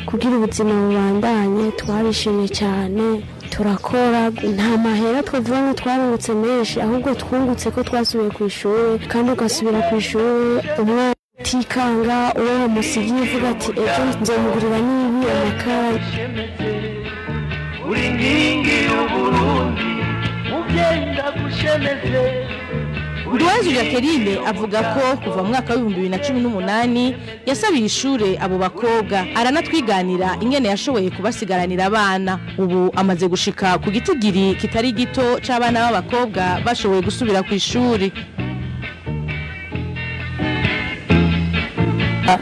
kugira ubuzima bubandanye. Twarishimye cyane, turakora. Nta mahera twavuga ngo twarungutse menshi, ahubwo twungutse ko twasubiye ku ishuri, kandi ugasubira ku ishuri umwana utikanga uwo wamusigiye uvuga ati ejo nzamugurira n'ibi amakara. Uri nkingi y'Uburundi, mubyeyi ndagushemeze. Nduwayezu Jacqueline avuga ko kuva mu mwaka wa 2018 yasabiye ishure abo bakobwa, aranatwiganira ingene yashoboye kubasigaranira abana. Ubu amaze gushika ku gitigiri kitari gito c'abana b'abakobwa bashoboye gusubira ku ishuri.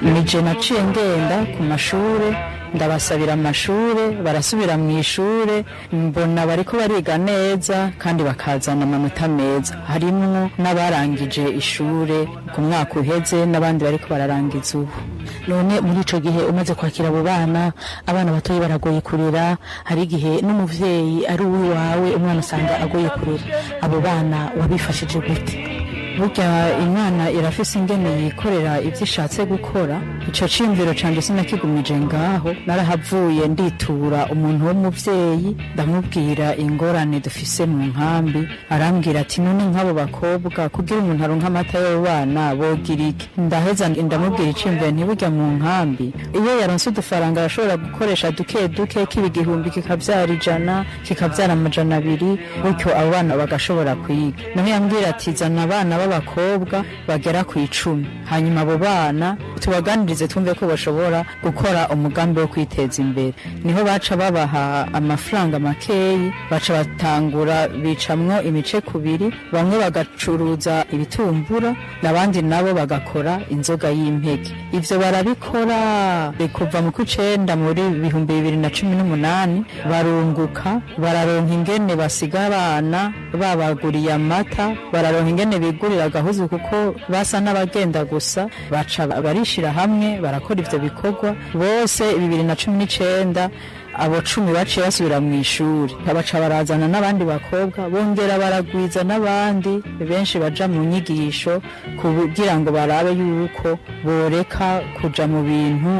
Nije naciye ngenda ku mashure ndabasabira amashure, barasubira mu ishure, mbona bariko bariga neza kandi bakazana amanota meza, harimwo n'abarangije ishure ku mwaka uheze n'abandi bariko bararangiza ubu. None muri ico gihe umaze kwakira abo bana, abana batoyi baragoye kurera, hari igihe n'umuvyeyi ari uwiwawe umwana usanga agoye kurera, abo bana wabifashije gute? Burya Imana irafise ingene yikorera ibyo ishatse gukora. Ico ciyumviro canje sinakigumije ngaho, narahavuye nditura umuntu w'umuvyeyi, ndamubwira ingorane dufise mu nkambi. Arambwira ati none nk'abo bakobwa kugira umuntu aronke amata y'abo bana bogira iki? Ndaheza ndamubwira iciyumviro nti burya mu nkambi iyo yaronse udufaranga arashobora gukoresha duke duke, kiba 1000 kikavyara 100, kikavyara 200, gutyo abo bana bagashobora kwiga. Naho yambwira ati zana abana b'abakobwa bagera ku 10, hanyuma abo bana tubaganirize twumve ko bashobora gukora umugambi wo kwiteza imbere. Niho baca babaha amafaranga makeyi, baca batangura bicamwo imice kubiri, bamwe bagacuruza ibitumbura abandi nabo bagakora inzoga y'impeke. Ivyo barabikora kuva mu kw'icenda muri 2018, barunguka, bararonka ingene basiga abana babaguriye amata, bararonka ingene bigurira agahuzu kuko basa n'abagenda gusa, baca barishira hamwe barakora ivyo bikorwa bose. 2019 abo 10 baciye basubira mu ishuri, baca barazana n'abandi bakobwa, bongera baragwiza n'abandi benshi baja mu nyigisho kugira ngo barabe yuko boreka kuja mu bintu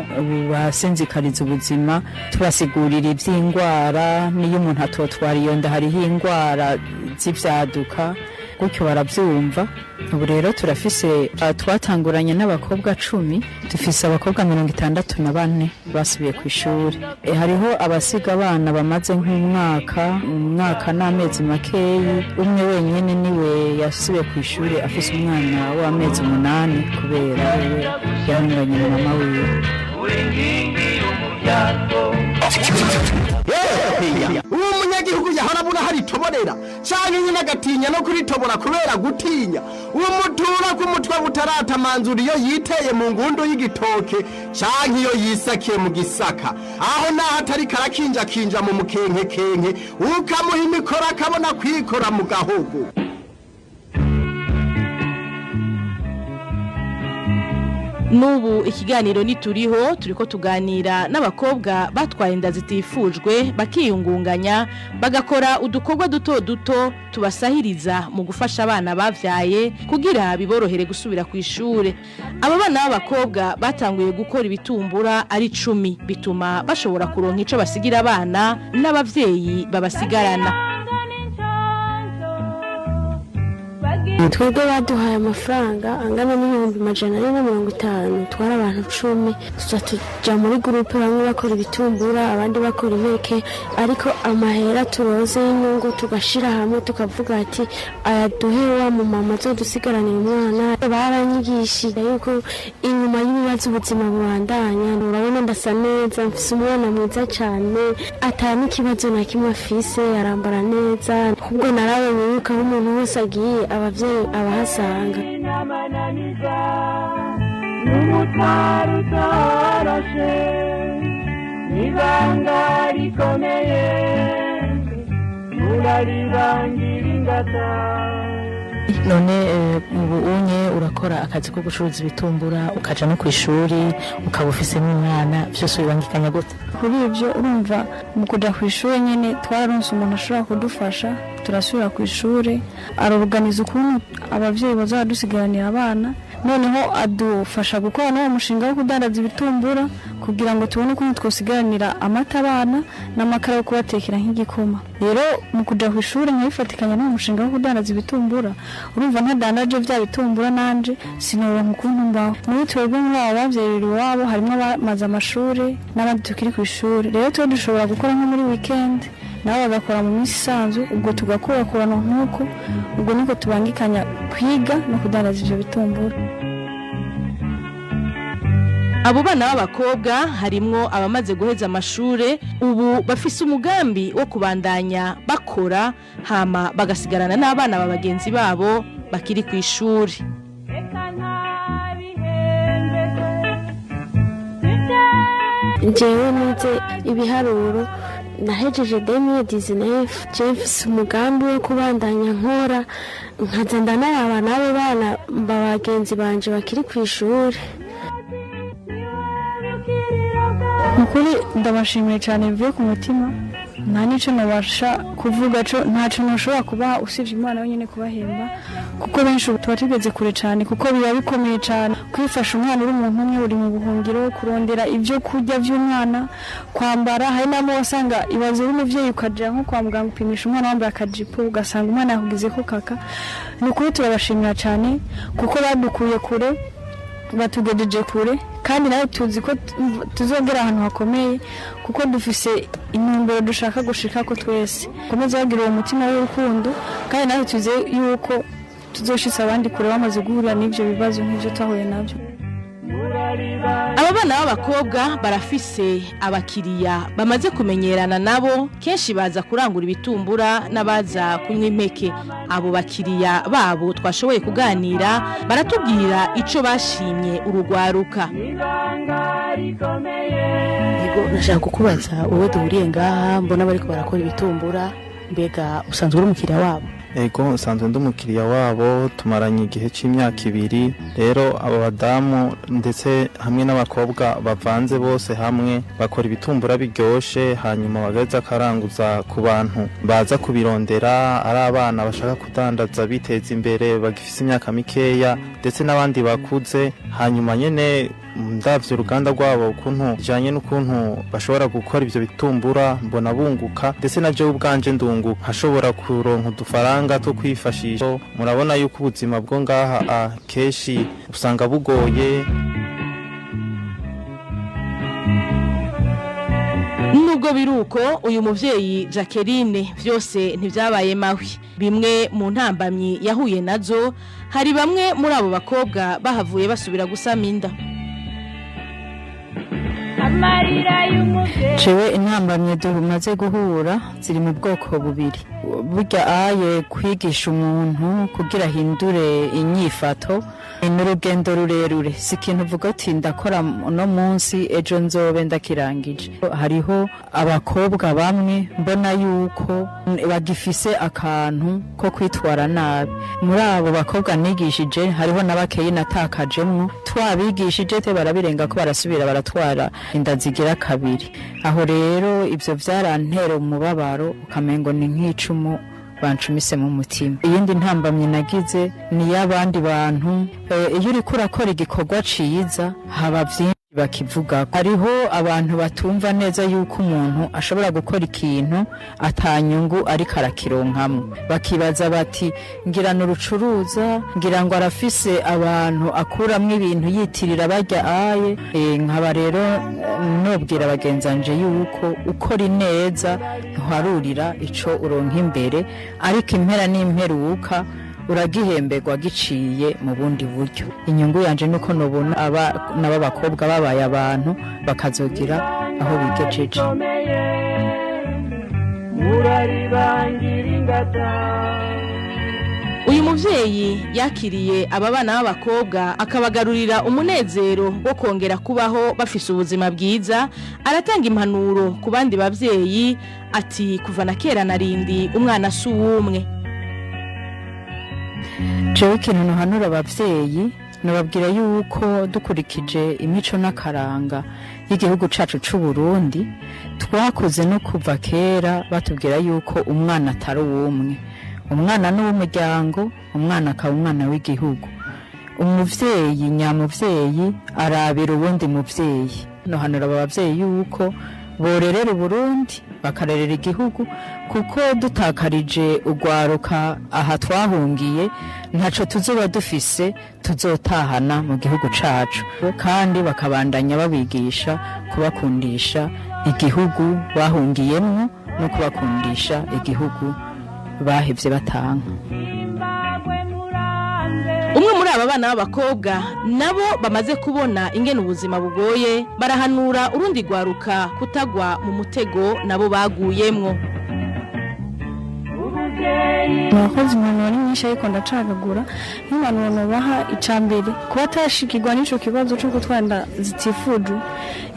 basinzikariza ubuzima, tubasigurira ivy'ingwara n'iyo umuntu atotwara iyo nda hariho ingwara z'ivyaduka, gutyo baravyumva. Ubu rero turafise, twatanguranye n'abakobwa 10, dufise abakobwa 64 basubiye ku ishuri. Hariho abasiga abana bamaze nk'umwaka, umwaka n'amezi makeyi, umwe wenyene niwe Yasubiye ku ishuri afise umwana w'amezi 8 kubera wewe yahunganye na mama wiwe. Uwo munyagihugu yahora abura hari itoborera canke nyine agatinya no kuritobora kubera gutinya umutura ku mutwe butaratamanzura iyo yiteye mu ngundu y'igitoke canke iyo yisakiye mu gisaka aho naho atari karakinjakinja mu mukenkekenke ukamuha imikoro akabona kwikora mu gahogo. Nubu ikiganiro nituriho turiko tuganira n'abakobwa batwaye inda zitifujwe bakiyungunganya bagakora udukorwa duto duto tubasahiriza mu gufasha abana bavyaye kugira biborohere gusubira ku ishure. Abo bana b'abakobwa batanguye gukora ibitumbura ari 10 bituma bashobora kuronka ico basigira abana n'abavyeyi babasigarana. Twebwe baduhaye amafaranga angana n'450,000 twari abantu 10 tuja muri gurupe bamwe bakora ibitumbura abandi bakora impeke ariko amahera turoze y'inyungu tugashira hamwe tukavuga ati ayaduhe wa mu mama azodusigaranira umwana. Baranyigishije yuko inyuma y'ibibazo ubuzima bubandanya. Urabona ndasa neza mfise umwana mwiza cyane ata n'ikibazo na kimwe afise arambara neza ubwo narabonye yuko aho umuntu wese agiye abavyeyi abahasanga. N'umutwaro utoroshe n'ibanga rikomeye uraribangira ingata. None ubu unye urakora akazi ko gucuruza ibitumbura ukaja no kwishuri ukaba ufise n'umwana byose ubibangikanya gute? Kuri ibyo urumva mu kuja kwishuri nyene twararonse umuntu ashobora kudufasha turasubira ku ishuri aroganiza ukuntu abavyeyi bazadusigaranira abana noneho adufasha gukora n'uwo mushinga wo kudandaza ibitumbura kugira ngo tubone ukuntu twosigaranira amata abana n'amakara yo kubatekera nk'igikoma. Rero mu kuja ku ishuri nkabifatikanya n'uwo mushinga wo kudandaza ibitumbura urumva ntadandaje vya bitumbura nanje sinoronka ukuntu mbaho. Muri twebwe muri abo bavyerera iwabo harimwo abamaze amashuri n'abandi tukiri ku ishuri rero twe dushobora gukora nko muri weekend nabo bagakora mu minsi isanzwe ubwo tugakurakurana nk'uko ubwo niko tubangikanya kwiga no kudandaza ivyo bitumbura. Abo bana b'abakobwa harimwo abamaze guheza amashure ubu bafise umugambi wo kubandanya bakora hama bagasigarana n'abana ba bagenzi babo bakiri ku ishuri. Njyewe nize ibiharuro nahejeje 2019 je mfise umugambi wo kubandanya nkora nkaza ndanaraba n'abo bana ba bagenzi banje bakiri ku ishuri. Mukuri ndabashimiye cyane bivuye ku mutima nta n'icyo nabasha kuvuga cyo ntacyo nashobora kubaha usibye Imana yonyine kubahemba kuko benshi tuba tugeze kure cyane kuko biba bikomeye cyane kwifasha umwana uri umuntu umwe uri mu buhungiro kurondera ibyo kurya by'umwana kwambara hari n'abo wasanga ibaze uri umubyeyi ukajya nko kwa muganga upimisha umwana wambaye akajipo ugasanga umwana yakugize ko kaka. Ni ukuri turabashimira cyane kuko badukuye kure batugejeje kure kandi nawe tuzi ko tuzongera ahantu hakomeye kuko dufise intumbero dushaka gushika ko twese komeza bagira uwo mutima w'urukundo kandi nawe tuzi yuko tuzoshitsa abandi kure bamaze guhura n'ivyo bibazo nk'ivyo twahuye navyo. Aba bana b'abakobwa barafise abakiriya bamaze kumenyerana nabo kenshi baza kurangura ibitumbura n'abaza kunywa impeke. Abo bakiriya babo twashoboye kuganira baratubwira ico bashimye urugwaruka. Yego nashaka kukubaza wowe duhuriye ngaha mbona bariko barakora ibitumbura mbega usanzwe uri umukiriya wabo? Ego nsanzwe ndi umukiriya wabo tumaranye igihe cy'imyaka 2 rero abo badamu ndetse hamwe n'abakobwa bavanze bose hamwe bakora ibitumbura biryoshe hanyuma bagaheza akaranguza ku bantu baza kubirondera ari abana bashaka kudandaza biteza imbere bagifise imyaka mikeya ndetse n'abandi bakuze hanyuma nyene ndavye uruganda rwabo ukuntu bijanye n'ukuntu bashobora gukora ivyo bitumbura mbona bunguka ndetse na jewe ubwanje ndunguka hashobora kuronka udufaranga two kwifashisha. Murabona yuko ubuzima bwo ngaha kenshi usanga bugoye. Nubwo Nubwo biruko uyu muvyeyi Jacqueline vyose ntivyabaye mawi. Bimwe mu ntambamyi yahuye nazo hari bamwe muri abo bakobwa bahavuye basubira gusama inda. Jewe intambamye dumaze guhura ziri mu bwoko bubiri. Burya aye kwigisha umuntu kugira ahindure inyifato ni urugendo rurerure, si ikintu uvuga ati ndakora uno munsi ejo nzobe ndakirangije. Hariho abakobwa bamwe mbona yuko bagifise akantu ko kwitwara nabi. Muri abo bakobwa nigishije hariho n'abakeyi natakajemwo, twabigishije te barabirenga ko barasubira baratwara inda zigira kabiri. Aho rero ibyo byarantera umubabaro ukamengo ni nk'icumu bancumise mu mutima. Iyindi ntambamye nagize ni y'abandi bantu. Iyo uriko urakora igikorwa ciza haba vyinshi bakivuga. Hariho abantu batumva neza yuko umuntu ashobora gukora ikintu atanyungu ariko arakironkamwo, bakibaza bati ngira n'urucuruza, ngira ngo arafise abantu akuramwo ibintu yitirira barya aye. Nkaba rero nobwira bagenzanje yuko ukora ineza ntuharurira ico uronka imbere, ariko impera n'imperuka uragihemberwa giciye mu bundi buryo. Inyungu yanje nuko nobona abana b'abakobwa babaye abantu bakazogira aho bigejeje. Uyu muvyeyi yakiriye aba bana b'abakobwa akabagarurira umunezero wo kongera kubaho bafise ubuzima bwiza, aratanga impanuro ku bandi bavyeyi ati kuva na kera narindi umwana si uwumwe. Jewe ikintu ntuhanura abavyeyi nababwira yuko dukurikije imico n'akaranga y'igihugu cacu c'u Burundi, twakuze no kuva kera batubwira yuko umwana atari uwumwe. Umwana ni uw'umuryango, umwana akaba umwana w'igihugu. Umuvyeyi nyamuvyeyi arabira uwundi muvyeyi. Nohanura aba bavyeyi yuko borerera Uburundi bakarerera igihugu, kuko dutakarije ugwaruka aha twahungiye ntaco tuzoba dufise tuzotahana mu gihugu cacu. Kandi bakabandanya babigisha kubakundisha igihugu bahungiyemwo no kubakundisha igihugu bahevye batanka. Umwe muri aba bana b'abakobwa nabo bamaze kubona ingene ubuzima bugoye, barahanura urundi gwaruka kutagwa mu mutego nabo baguyemwo. Murakoze, impanuro ni nyinshi ariko ndacagagura. Nk'impanuro nubaha, icambere kuba atashikirwa n'ico kibazo co gutwara inda zitifujwe,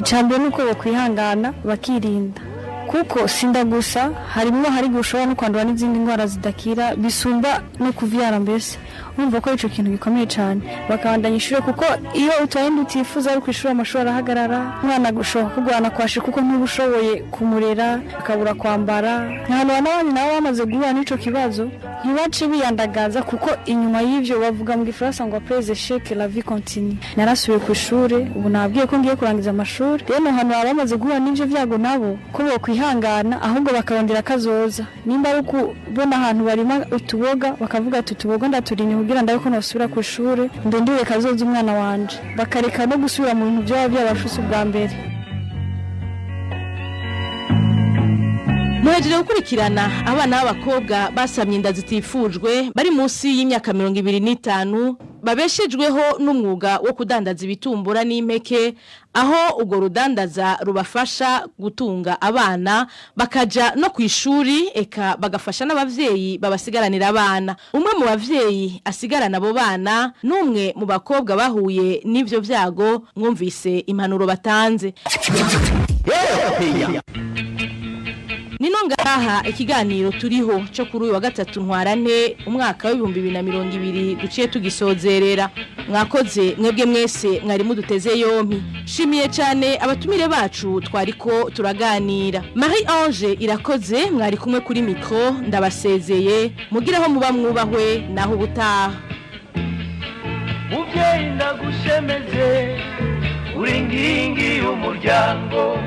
icambere ni uko bokwihangana bakirinda, kuko sinda gusa harimwo hari gushobora no kwandura n'izindi ndwara zidakira bisumba no kuvyara. Mbese urumva ko ico kintu gikomeye cane. Bakabandanya ishure, kuko iyo utwaye inda utifuza ari kw'ishure amashuri arahagarara, umwana gushobora kugwana kwashe kuko ntuba ushoboye kumurera, akabura kwambara. Nkahanura n'abandi nabo bamaze guhura n'ico kibazo ntibace biyandagaza, kuko inyuma y'ivyo bavuga mu gifaransa ngo après échec la vie continue. Narasubiye kw'ishure, ubu nabwiye ko ngiye kurangiza amashuri. Rero nohanura abamaze guhura n'ivyo vyago nabo ko bokwihangana, ahubwo bakarondera kazoza. Nimba ari ukubona ahantu barima utuboga bakavuga ati utuboga ndaturimye kugira ndabe ko nosubira kw'ishure ndondere kazoza umwana wanje, bakareka no gusubira mu bintu vyoba vyabashutse ubwa mbere. Muhejeje gukurikirana abana b'abakobwa basamye inda zitifujwe bari munsi y'imyaka 25 babeshejweho n'umwuga wo kudandaza ibitumbura n'impeke, aho ubwo rudandaza rubafasha gutunga abana bakaja no kwishuri, eka bagafasha n'abavyeyi babasigaranira abana. Umwe mu bavyeyi asigarana abo bana n'umwe mu bakobwa bahuye n'ivyo vyago, mwumvise impanuro batanze. Nino ngaha ikiganiro turiho cyo kuri uyu wa gatatu ntwarante umwaka w'ibihumbi 2020 duciye tugisozerera. Mwakoze mwebwe mwese mwari muduteze yompi. Shimiye cyane abatumire bacu twariko turaganira. Marie Ange Irakoze mwari kumwe kuri micro, ndabasezeye mugiraho muba mwubahwe naho ubutaha. Muvyeyi ndagushemeze uri ngingi y'umuryango.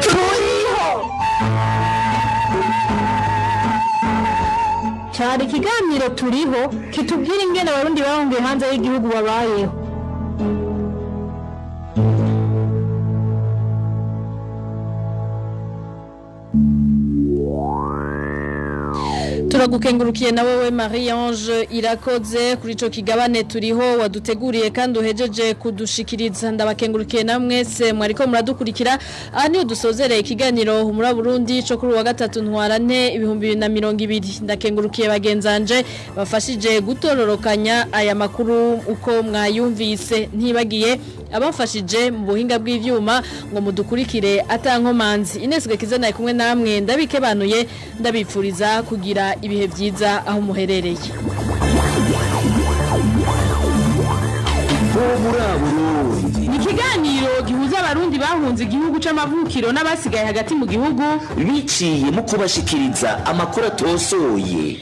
Turiho cyari ikiganiro turiho kitubwira ingene abarundi bahungiye hanze y'igihugu babayeho. Turagukengurukiye na wewe Marie Ange Irakoze kuri ico kigabane turiho waduteguriye kandi uhejeje kudushikiriza. Ndabakengurukiye namwe se mwariko muradukurikira. Aha niho dusozereye ikiganiro Humura Burundi co kuri wa gatatu ntwarante 2020. Ndakengurukiye bagenzanje bafashije gutororokanya aya makuru uko mwayumvise, ntibagiye abafashije mu buhinga bw'ivyuma ngo mudukurikire atankomanzi. Ines Gakiza naye kumwe namwe, ndabikebanuye, ndabipfuriza kugira ibihe byiza aho muherereye. Ni ikiganiro gihuza abarundi bahunze igihugu c'amavukiro n'abasigaye hagati mu gihugu biciye mu kubashikiriza amakuru atosoye.